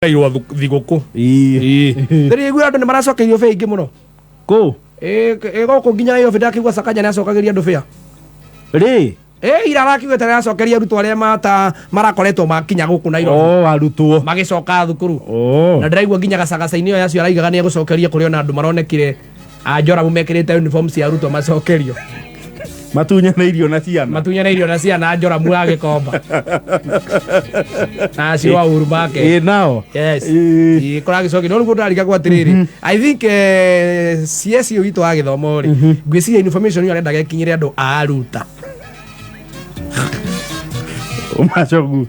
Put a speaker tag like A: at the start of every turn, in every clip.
A: Irwo thigũkũ.
B: Ii.
A: Rĩu andũ nĩ maracokeirio bĩa ingĩ mũno.
B: Kũ?
A: Ĩ gũkũ nginya Nairobi ndakĩigua Sakaja nĩ acokagĩria andũ bĩa.
B: Rĩ?
A: Ĩ ira arakiugĩte nĩ aracokeria arutwo arĩa mata marakoretwo makinya gũkũ Nairobi.
B: Oh, arutwo.
A: Magĩcoka thukuru.
B: Oh.
A: Na ndĩraigua nginya gacagaca-inĩ ĩyo acio araigaga nĩ egũcokeria kũrĩ ona andũ maronekire a Njoramu mekĩrĩte uniform cia arutwo macokerio.
B: Matunyanĩirio na ciana.
A: Matunyanĩirio na ciana Njoramu wa Gĩkomba. Na acio a Uhuru make.
B: Ĩ nao.
A: Yes.
B: Ĩ.
A: Ĩ, kũragĩcokia no rĩu ndĩrarigagwo atĩrĩrĩ, I think CS ũyũ witũ wa gĩthomo rĩ, ngwĩciria information ĩyo arendaga ĩkinyĩre andũ a aruta.
B: Ũmacogu.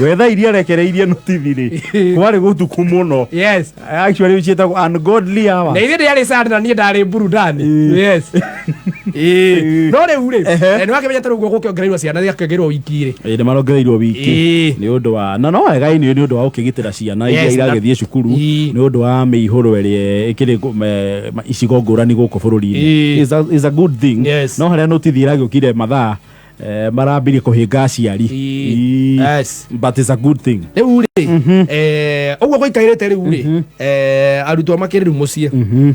B: Wetha iria rekereirie notithi rĩ. Kwarĩ gũtukũ mũno.
A: Yes.
B: Actually ciĩtagwo ungodly hour.
A: Na ithuĩ ndĩarĩ sad na niĩ ndarĩ burudani.
B: Ĩ.
A: Yes. Ĩ. No rĩu rĩ,
B: Ehe.
A: nĩ wakĩmenya ta rĩu ũguo gũkĩongereirwo ciana gĩakĩongereirwo wiki rĩ.
B: Ĩ nĩ marongereirwo wiki
A: Ĩ.
B: nĩ ũndũ wa na no wega ĩ nĩ ũndũ wa gũkĩgitĩra ciana iria
A: Yes, na-
B: iragĩthiĩ cukuru
A: Ĩ.
B: nĩ ũndũ wa mĩihũro ĩrĩa ĩkĩrĩ icigo ngũrani gũkũ bũrũri-inĩ.
A: Ĩ.
B: Is a good thing.
A: Yes.
B: No harĩa notithi ĩragĩũkire mathaa marambirie kũhĩnga aciari.
A: Ĩ.
B: Ĩ.
A: Yes.
B: But it's a good thing.
A: Rĩu rĩ, ũguo gũikarĩte rĩu rĩ, arutwo makĩrĩ rĩu mũciĩ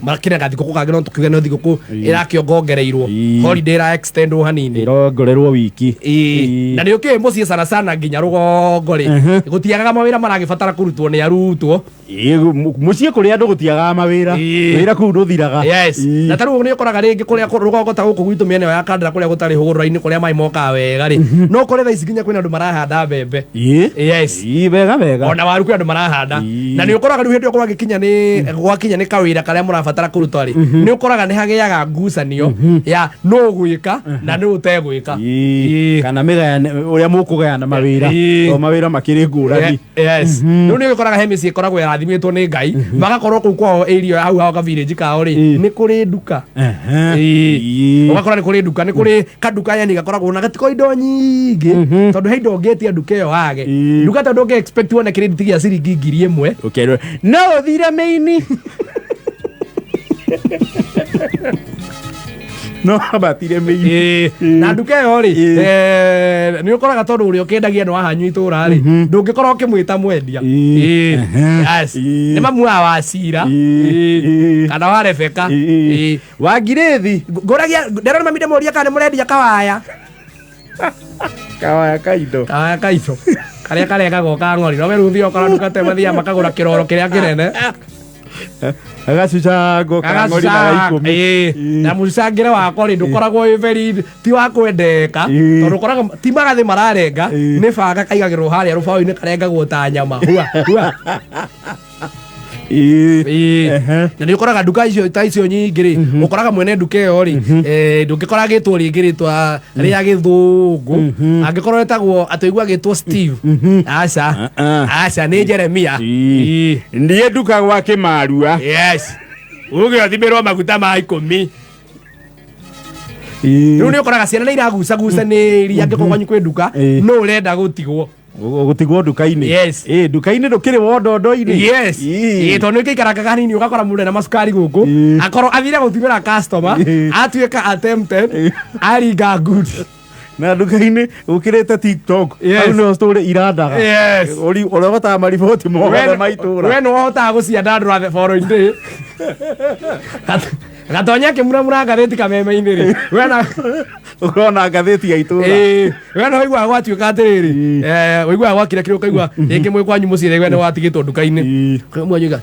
A: makĩrĩ gathigũkũ kangĩ no tũkiuge no thigũkũ ĩrakĩongongereirwo.
B: Ĩ.
A: Holiday ĩra extendwo hanini.
B: Ĩrongoreirwo wiki.
A: Ĩ.
B: Ĩ.
A: Na nĩ ũkĩũĩ mũciĩ sana sana nginya rũgongo rĩ, gũtiagaga mawĩra maragĩbatara kũrutwo nĩ arutwo.
B: Ĩ, mũciĩ kũrĩa andũ gũtiagaga mawĩra.
A: Ĩ.
B: Wĩra kũu ndũthiraga.
A: Yes.
B: Ĩ.
A: Na tarĩu nĩ ũkoraga rĩngĩ kũrĩa rũgongo ta gũkũ gwitũ mĩena ĩyo ya Kandara kũrĩa gũtarĩ hũgũrũra-inĩ kũrĩa maĩ mokaga wega rĩ, no ũkore thaa ici nginya kwĩna andũ marahanda mbembe.
B: Ĩ.
A: Yes.
B: Ĩ, wega wega.
A: Ona waru kwĩ andũ marahanda.
B: Ĩ.
A: Na nĩ ũkoraga rĩu hĩndĩ ĩyo gwagĩkinya nĩ gwakinya nĩ kawĩra karĩa mũrabatara kũruta rĩ, nĩ ũkoraga nĩ hagĩaga ngucanio ya nũ ũgwĩka na nũ ũtegwĩka.
B: Ĩ.
A: Ĩ.
B: Kana mĩgayane ũrĩa mũkũgayana mawĩra.
A: Ĩ.
B: O mawĩra makĩrĩ ngũrani.
A: Yes. Rĩu nĩ ũkoraga he mĩciĩ ĩkoragwo ĩrathimĩtwo nĩ Ngai, magakorwo kũu kwao area hau hao ka village kao rĩ,
B: Ĩ.
A: nĩ kũrĩ nduka.
B: Ehe.
A: Ĩ.
B: Ĩ.
A: Ũgakora nĩ kũrĩ nduka, nĩ kũrĩ kanduka yani gakoragwo na gatiko indo nyingĩ, tondũ he indo ũngĩtia nduka ĩyo wage.
B: Ĩ.
A: Nduka tondũ ũngĩ expect wone kĩrĩnditi gĩa ciringi 1000.
B: Ũkerwo no ũthire mĩini. No ambatire mĩini.
A: Ĩ. Na nduka ĩyo rĩ,
B: Ĩ.
A: nĩ ũkoraga tondũ ũrĩa ũkĩendagia nĩ wahanyu itũra rĩ, ndũngĩkorwo ũkĩmwĩta mwendia.
B: Ĩ.
A: Ĩ.
B: Ehe.
A: Yes.
B: Ĩ.
A: Nĩ mamu wa Wacira.
B: Ĩ.
A: Ĩ.
B: Ĩ.
A: Kana wa Rebeka.
B: Ĩ.
A: Ĩ.
B: Wangirĩthi.
A: Ngũragia ndĩrona mami ndĩmũria kana nĩ mũrendia kawaya.
B: Kawaya kaindo.
A: Kawaya kaindo. Karĩa karengagwo ka ng'ori. No we rĩu ũthiaga ũkora nduka ta ĩmwe mathiaga makagũra kĩroro kĩrĩa kĩnene.
B: Gagacucango ka ng'ori na ga ikũmi.
A: Ĩ. Na mũcangĩre wakwa rĩ ndũkoragwo wĩ very ti wa kwendeka
B: Ĩ.
A: tondũ ũkoraga ti magathĩ mararenga,
B: Ĩ.
A: nĩ banga kaigagĩrwo harĩa rũbaũ-inĩ karengagwo ta nyama hua hua.
B: Ĩ.
A: Ĩ.
B: Ehe.
A: Na nĩ ũkoraga nduka icio ta icio nyingĩ rĩ, ũkoraga mwene nduka ĩyo rĩ, ndũngĩkora agĩtwo rĩngĩ rĩtwa rĩa gĩthũngũ, angĩkorwo etagwo atĩ ũigua agĩtwo Steve, aca.
B: Ah, ah.
A: Aca nĩ Jeremia.
B: Ĩ.
A: Ĩ.
B: Ndiĩ nduka gwa Kĩmarua.
A: Yes. Uge ũthimĩrwo maguta ma 10.
B: Ĩ.
A: Rĩu nĩ ũkoraga ciana nĩ iragucagucanĩria angĩkorwo kwanyu kwĩ nduka,
B: Ĩ.
A: no ũrenda gũtigwo.
B: Gũtigwo nduka-inĩ.
A: Yes.
B: Ĩ, nduka-inĩ ndũkĩrĩ wondondo-inĩ.
A: Yes.
B: Ĩ.
A: Ĩ, tondũ nĩ ũkĩikarangaga hanini ũgakora mũndũ ena macukari gũkũ,
B: Ĩ.
A: akorwo athire gũthimĩra customer,
B: Ĩ.
A: atuĩka attempted,
B: Ĩ.
A: aringa good.
B: Na nduka-inĩ ũkĩrĩte TikTok.
A: Yes.
B: Hau nĩho story irandaga.
A: Yes.
B: Ũrĩa ũhotaga mariboti mothe ma itũra.
A: We nĩ ũhotaga gũciandandũra the following day. Gatonya akĩmuramura ngathĩti kameme-inĩ rĩ, we na
B: Ũkona ngathĩti ya itũra.
A: Ĩ, we no ũiguaga gwatuĩka atĩrĩrĩ,
B: Ĩ.
A: ũiguaga gwakira kĩrĩa ũkaigua rĩngĩ mwĩ kwanyu mũciĩ rĩ, we nĩ watigĩtwo nduka-inĩ.
B: Ĩ.
A: Ũmwe anyuiga,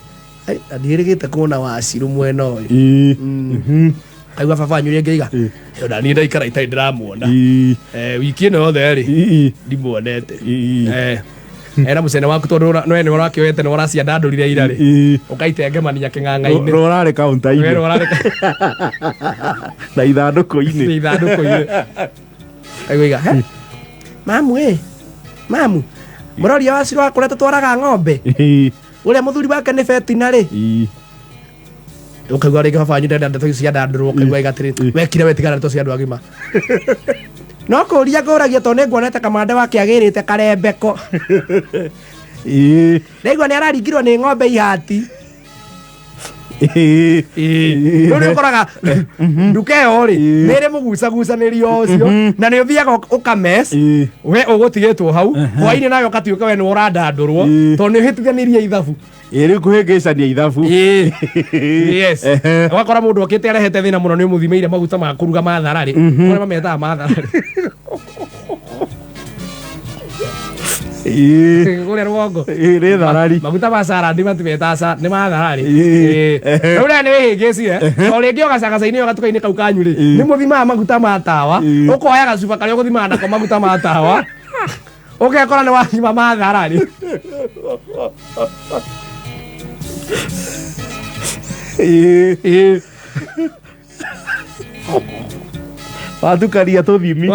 A: "Ai, na ndiĩrĩgĩte kuona Wacirũ mwena ũyũ."
B: Ĩ.
A: Kaigua baba wanyu rĩngĩ aiga,
B: Ĩ.
A: "Ona niĩ ndaikara itarĩ ndĩramuona."
B: Ĩ.
A: Wiki ĩno yothe rĩ,
B: Ĩ.
A: ndimuonete.
B: Ĩ.
A: Ena mũcene waku tondũ no nĩ ũrakĩoete nĩ ũraciandandũrire ira rĩ,
B: Ĩ.
A: ũkaitengemania kĩng'ang'a-inĩ.
B: Rũrarĩ kaunta-inĩ.
A: We rũrarĩ
B: Na ithandũkũ-inĩ.
A: Ithandũkũ-inĩ. Aigua, "He? Mamu ĩ, mamu, mũroria Wacirũ wa kũrĩa tũtwaraga ng'ombe,
B: Ĩ.
A: ũrĩa mũthuri wake nĩ betina rĩ."
B: Ĩ.
A: Ũkaigua rĩngĩ baba wanyu ndenda ndeto icio cia ndandũrwo, ũkaigua aiga atĩrĩ, wekire we tigana ndeto cia andũ agima. No kũria ngũragia tondũ nĩ nguonete kamande wake agĩrĩte karembeko.
B: Ĩ.
A: Ndaigua nĩ araringirwo nĩ ng'ombe ihati. Rĩu nĩ ũkoraga nduka ĩyo rĩ nĩ ĩrĩ mũgucagucanĩrio ũcio na nĩ ũthiaga ũkames we ũgũtigĩtwo hau hwainĩ nawe ũgatuĩka we nĩ ũrandandũrwo tondũ nĩ ũhĩtithanĩrie ithabu.
B: Ĩ rĩu kũhĩngĩcania ithabu.
A: Yes, ũgakora mũndũ okĩte arehete thĩna mũno nĩ ũmũthimĩire maguta ma kũruga mathararĩ kũrĩa mametaga mathararĩ kũrĩa rũgongo.
B: Ĩ rĩ tharari.
A: Maguta ma salad matimetaga nĩ mathararĩ.
B: Ehe.
A: Rĩu rĩrĩa nĩ wĩhĩngĩcire o rĩngĩ ũgacagaca-inĩ o gatuka-inĩ kau kanyu rĩ nĩ mũthimaga maguta ma tawa, ũkoya gacuba karĩa ũgũthimaga nako maguta ma tawa, ũgekora nĩ wathima mathararĩ.
B: Watukaria tũthimi.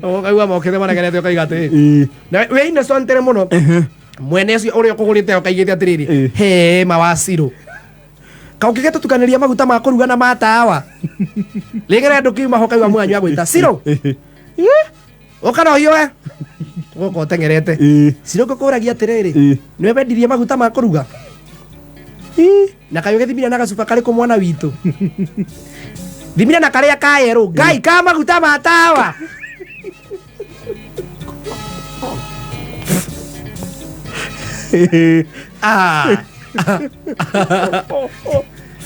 A: Ũkaigua mokĩte maregerete ũkaiga atĩrĩrĩ na wĩ innocent mũno mwene ũcio ũrĩa ũkũgũrĩte ũkaigĩte atĩrĩrĩ he mawacirũ kaũkĩge tũtukanĩria maguta ma kũruga na ma tawa rĩngĩ rĩa ndũkiuma ho kaigua mwanyu agwĩta cirũ ũka no hiũhe gũka ũteng'erete cirũ ngũkũragia atĩrĩrĩ nĩwe wendirie maguta ma kũruga na kaĩ ũgĩthimire na gacuba karĩkũ mwana witũ thimire na karĩa ka yerũ ngai ka maguta ma tawa. Ah.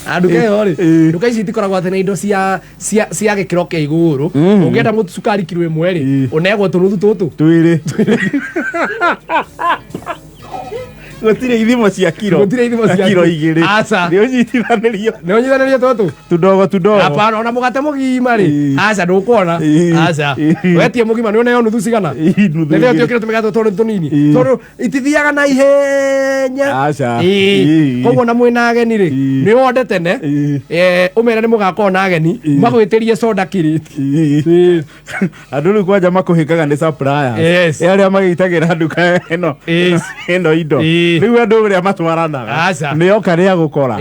A: Ah, nduka ĩyo rĩ nduka ici itikoragwo atĩ na indo cia cia cia gĩkĩro kĩa igũrũ. Ũngĩenda mũtu cukari kiro ĩmwe rĩ ũneagwo tũnuthu tũtũ.
B: Twĩrĩ. Gũtirĩ ithimo cia kiro.
A: Gũtirĩ ithimo cia
B: kiro igĩrĩ.
A: Aca.
B: Nĩ ũnyitithanĩrio.
A: Nĩ ũnyithanĩrie tũtũ.
B: Tundogo tundogo.
A: Hapana, ona mũgate mũgima rĩ aca ndũkuona. Aca wetie mũgima nĩ ũneo nuthu cigana?
B: Nuthu
A: nĩ
B: igĩrĩ.
A: ũkĩre tũmĩgate tũrĩ tũnini tondũ itithiaga na ihenya.
B: Aca.
A: Koguo na mwĩna ageni rĩ nĩ wonde tene ũmere nĩ mũgakorwo na ageni magwĩtĩrie soda kirĩti.
B: Andũ rĩu kwanja makũhĩkaga nĩ suppliers.
A: Yes.
B: Ĩ arĩa magĩitagĩra nduka ĩno ĩno indo. Rĩu andũ ũrĩa matwaranaga
A: Aca.
B: nĩ oka rĩa gũkora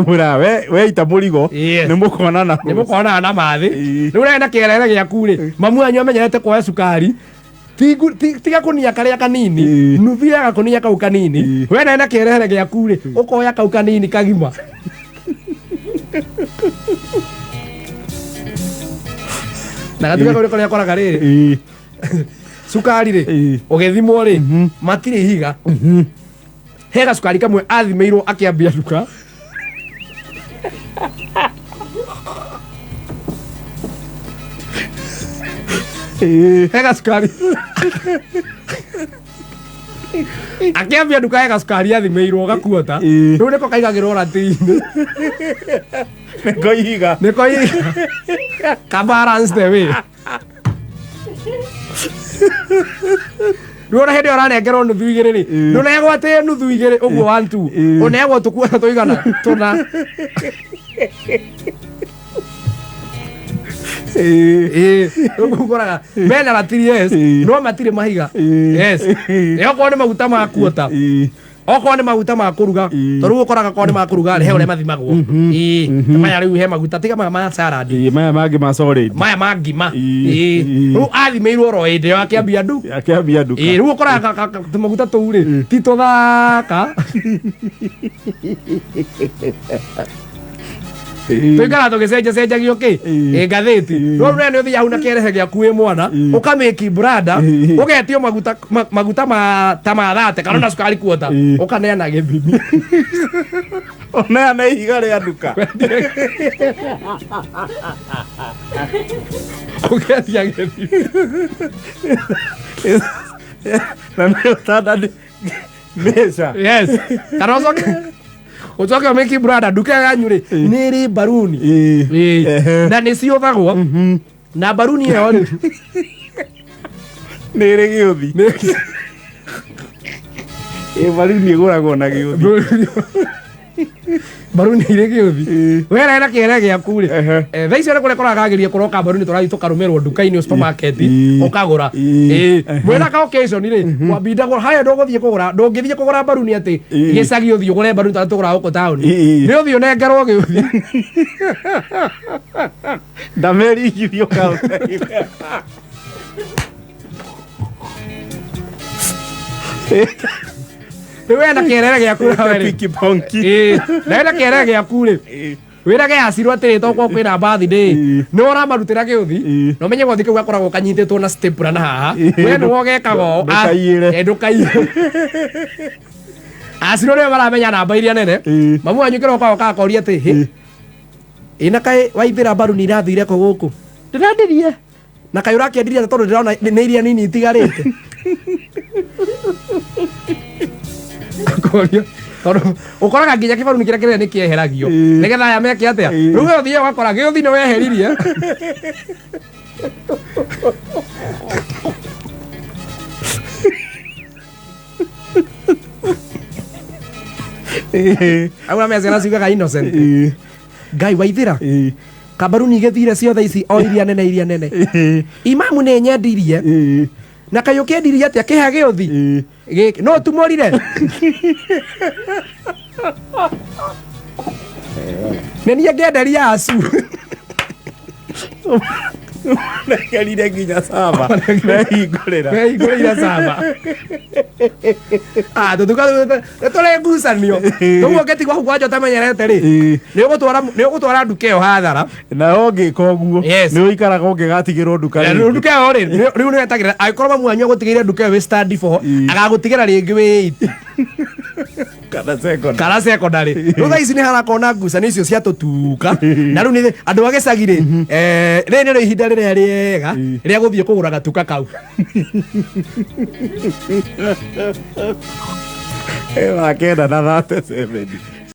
B: mwĩra we ita mũrigo nĩ mũkonana.
A: Nĩ mũkonana na mathĩ. Rĩu ũrĩa na kĩerere gĩaku rĩ mamu wanyu amenyerete kuoya cukari tiga kũnia karĩa kanini nuthu ya gakũnia kau kanini we nawe na kĩerehere gĩaku rĩ ũkoya kau kanini kagima. Na gatuka kau karĩa koraga rĩrĩ cukari rĩ ũgĩthimwo rĩ matirĩ ihiga he gacukari kamwe athimĩirwo akĩambia nduka. He gacukari akĩambia nduka he gacukari athimĩirwo gakuota. Rĩu nĩko kaigagĩrwo ratiri-inĩ.
B: Nĩko ihiga.
A: Nĩko ihiga ka balance the way. Rĩu ona hĩndĩ ĩyo ũranengerwo nuthu igĩrĩ rĩ ndũnegwo atĩ nuthu igĩrĩ ũguo one two ũneagwo tũkuona tũigana tũna. Rĩu ũkoraga mena ratiri yes no matirĩ mahiga yes. Okorwo nĩ maguta ma kuota okorwo nĩ maguta ma kũruga tondũ rĩu ũkoraga korwo nĩ ma kũruga rĩ he ũrĩa mathimagwo. Ta maya rĩu he maguta tiga maya ma salad.
B: Maya mangĩ ma solid.
A: Maya ma ngima. Rĩu athimĩirwo oro hĩndĩ ĩyo akĩambia ndu
B: akĩambia nduka.
A: Rĩu ũkoraga tũmaguta tũu rĩ ti tũthaka tũikara tũgĩcenjacenjagio kĩ ĩ ngathĩti rĩu rĩrĩa nĩ ũthiaga hau na kĩerehe gĩaku wĩ mwana ũkamĩki branda ũgetio maguta maguta ma ta ma thate kana na cukari kuota ũkaneana gĩthimi.
B: Ũneana ihiga rĩa nduka.
A: Ũketia gĩthimi.
B: Na nĩ standard mbeca.
A: Yes, kana ũcoke ũcoke ũmĩki branda nduka ĩyo yanyu rĩ nĩ ĩrĩ mbaruni. Na nĩ ciũthagwo na mbaruni ĩyo rĩ
B: Nĩ ĩrĩ gĩũthi. Ĩ mbaruni ĩgũragwo na gĩũthi.
A: Mbaruni irĩ gĩũthi wera na kĩere gĩaku rĩ thaa icio nĩ kũrĩa kũragagĩria kũroka mbaruni tũrathiĩ tũkarũmĩrwo nduka-inĩ supermarket ũkagũra. Mwĩna ka occasion rĩ wambinda harĩa ndũgũthiĩ kũgũra ndũngĩthiĩ kũgũra mbaruni atĩ gĩcagi ũthiĩ ũgũre mbaruni tondũ tũgũraga gũkũ taũni nĩ ũthiĩ ũnengerwo gĩũthi.
B: Ndamerigithio kaũta.
A: Rĩu we na kĩerere gĩaku nawe rĩ.
B: Pinky ponky.
A: Ĩĩ, na we na kĩerere gĩaku rĩ, wĩrage acirwo atĩrĩ tokorwo kwĩna birthday nĩ ũramarutĩra gĩũthi na ũmenye gũthi kĩu gakoragwo kanyitĩtwo na stapler na haha we nĩwe ũgekaga ũũ.
B: Ndũkaiyĩre.
A: Ndũkaiyĩre. Acirwo nĩwe maramenya namba iria nene. Mamu wanyu kĩroko gakoria atĩ hĩ ĩ na kaĩ waithĩra mbaru nĩ irathire kũ gũkũ ndĩrendirie na kaĩ ũrakĩendirie atĩa tondũ ndĩrona nĩ iria nini itigarĩte. Akorio tondũ ũkoraga nginya kĩbaruni kĩrĩa kĩnene nĩ kĩeheragio nĩgetha aya meke atĩa. Rĩu we ũthiaga ũgakora gĩũthi nĩ weheririe. Au me ciana ciugaga innocent. Ngai waithĩra kambaruni igĩthire ciothe ici o iria nene iria nene. Imamu nĩ nyendirie na kaĩ ũkĩendirie atĩa kĩha gĩũthi gĩkĩ no tumũrire nĩ niĩ ngĩenderia acu.
B: Negerire nginya saba mehingũrĩra.
A: Wehingũrĩire saba. Ah, tũtuka nĩ tũrĩ ngucanio tũguo ũngĩtigwo hau kwanja ũtamenyerete rĩ, nĩ ũgũtwara nduka ĩyo hathara.
B: Na ũngĩka ũguo nĩ ũikaraga ũngĩgatigĩrwo nduka
A: Na rĩu
B: rĩngĩ.
A: Nduka ĩyo rĩ, rĩu nĩ wetagĩrĩra angĩkorwo mamu wanyu agũtigĩire nduka ĩyo wĩ stand 4, agagũtigĩra rĩngĩ wĩ 8
B: kana secondary.
A: Kana secondary. Rĩu thaa ici nĩ harakorwo na ngucanio icio cia tũtuka na rĩu nĩ andũ a gĩcagi rĩ, rĩrĩ nĩrĩo ihinda rĩrĩa rĩega rĩa gũthiĩ kũgũra gatuka kau.
B: Wa kenda na 37.